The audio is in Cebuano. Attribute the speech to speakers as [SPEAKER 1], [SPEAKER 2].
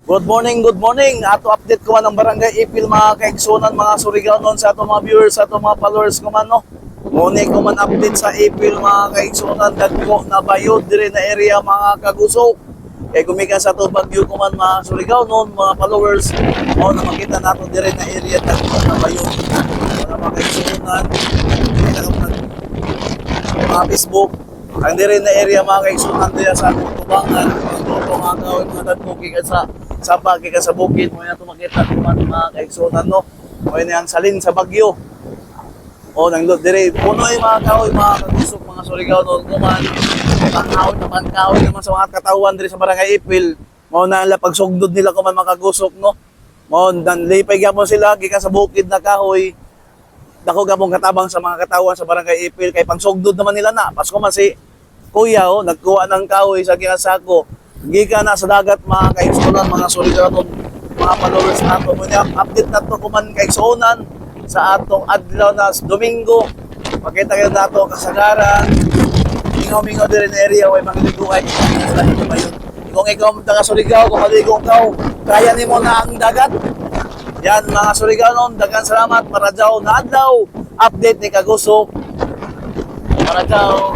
[SPEAKER 1] Good morning, good morning. Ato update ko man ang Barangay Ipil, mga kaigsunan, mga Surigao noon, sa ato mga viewers, sa ato mga followers ko man, no. Muni ko man update sa Ipil, mga kaigsunan, dagko na bayod dire na area, mga kagusok. Kay gumikan sa ato bagyo ko man, mga Surigao noon, mga followers, mao na makita nato dire na area, dagko na bayod. Mga mga kaigsunan, kita ko man mga Facebook, ang dire na area, mga kaigsunan, dire sa atong tubangan, mga toto nga gawin, mga dagko gikan sa sapa, gikan sa bukid mo na ito makita kuman, mga kaigsunan, no. Mo ni ang salin sa bagyo. O nang lot dire puno ay mga kahoy, mga kagusok, mga Surigao noon kuman. Pangkahoy na pangkahoy naman sa mga katawan dire sa Barangay Ipil. Mao na ang pagsugdod nila kuman, mga kagusok, no. Mao dan lipay gyapon sila gikan sa bukid na kahoy. Dako gabong katabang sa mga katawan sa Barangay Ipil kay pangsugdod naman nila na. Pasko man si Kuya, oh, nagkuha ng kahoy sa kinasako. Gikan na sa dagat, mga kaigsunan, mga Surigao, mga followers nato. Muna update nato kuman, kaigsunan, sa atong adlaw na Domingo. Makita kayo nato ang kasagaran. Mingaw-mingaw din area way mangliguay sa ba yun. Kung ikaw taga Surigao, kung maligo ka, kaya nimo na ang dagat. Yan, mga Surigao noon, daghang salamat. Maradyaw na adlaw. Update ni Kagusok. Maradyaw.